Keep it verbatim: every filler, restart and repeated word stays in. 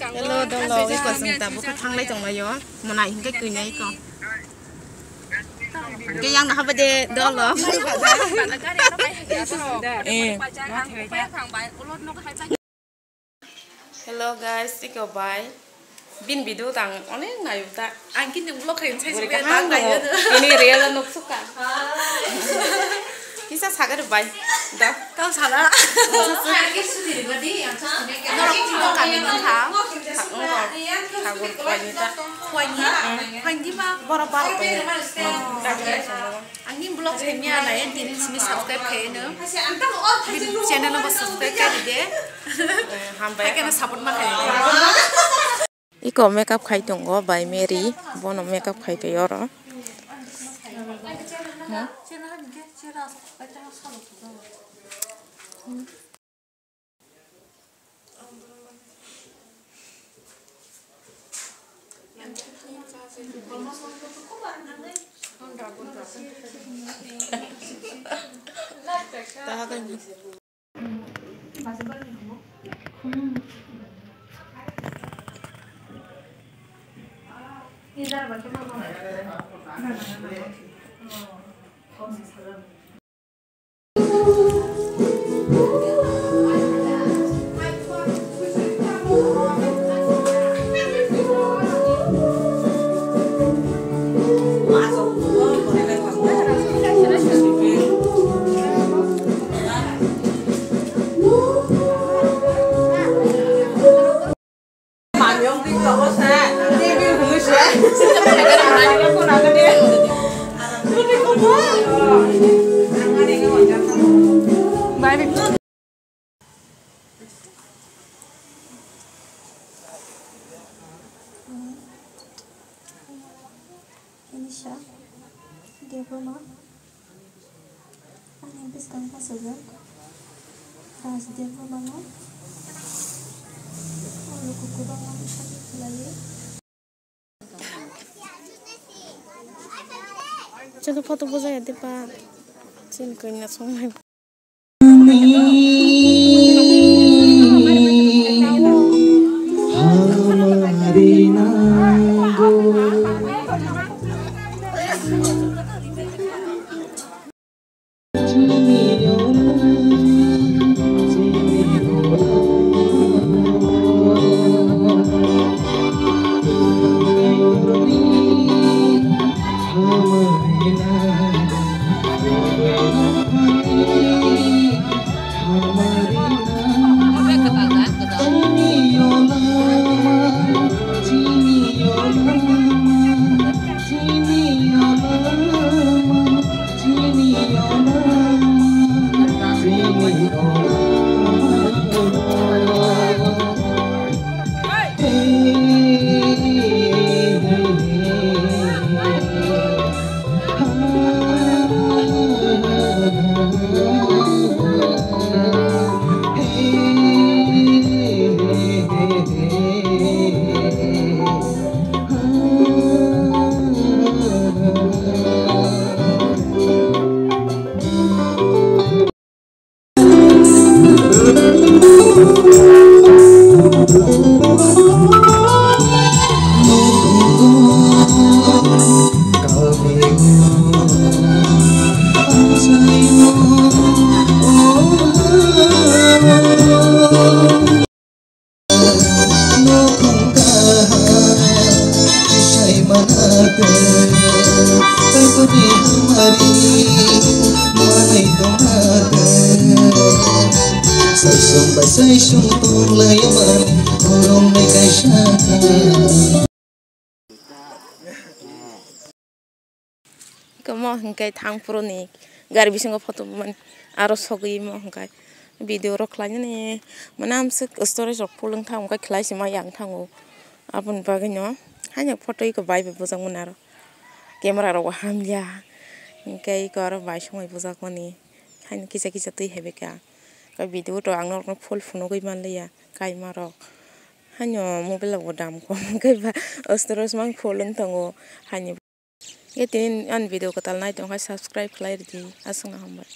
Hello, dolo, iko chwng tabuk khe thanglai tonglaio. Mwnai hinkhe kwinai iko. Hinkhe yang naha bade dolo. Eh. Hello guys, iko bai. Bin video tang onek nayu ta. Ang kini vlog khain sai. Bwrwi sibeh kaham tang tongo. Ini real nuk suka. Kisa sagar bai. Da. Tao sala. Norok vlog kami bangkha. Sagar bai ni ta. Kuai ni. Kuai ni ma. Boro baro tongo. Ani vlog khaimya nai, tini simi subscribe khaino. Channel no subscribe khai de. Hambai. Kena support ma khai. Iko makeup khai tongo bai Mary, bono makeup khai tei oro. Elisha Debbarma. Ani bwskang bachajak Raj Debbarmano. O luku kwbangma bwsajak khlaiwi. Chwngno photo bujaya de ba. Chini kanya songnai. Saisung bai saisung tonglaimani khoroknwi kaisa kha. Iko mo hwnkhe thang phuru ni gari bisingo photo bumani aro sogwi mo hwnkhe video rok khlainani mwnam swk storage rok full wngthang hwnkhe khlai se ma yang thango aboni bagwi no haino photo iko bai bai bujak mani aro camera rok bo hamya hwnkhe iko aro bai songwi bujak mani haino kisa kisa twi hebika video to ang norok no full phunugwi manliya kaima rok haino mobile rok bo dam kom hwnkhe ba storage mang full wng tongo haino. Tei tini ani video kwtal nai tongkha subscribe khlai rwdi, aswkno hambai.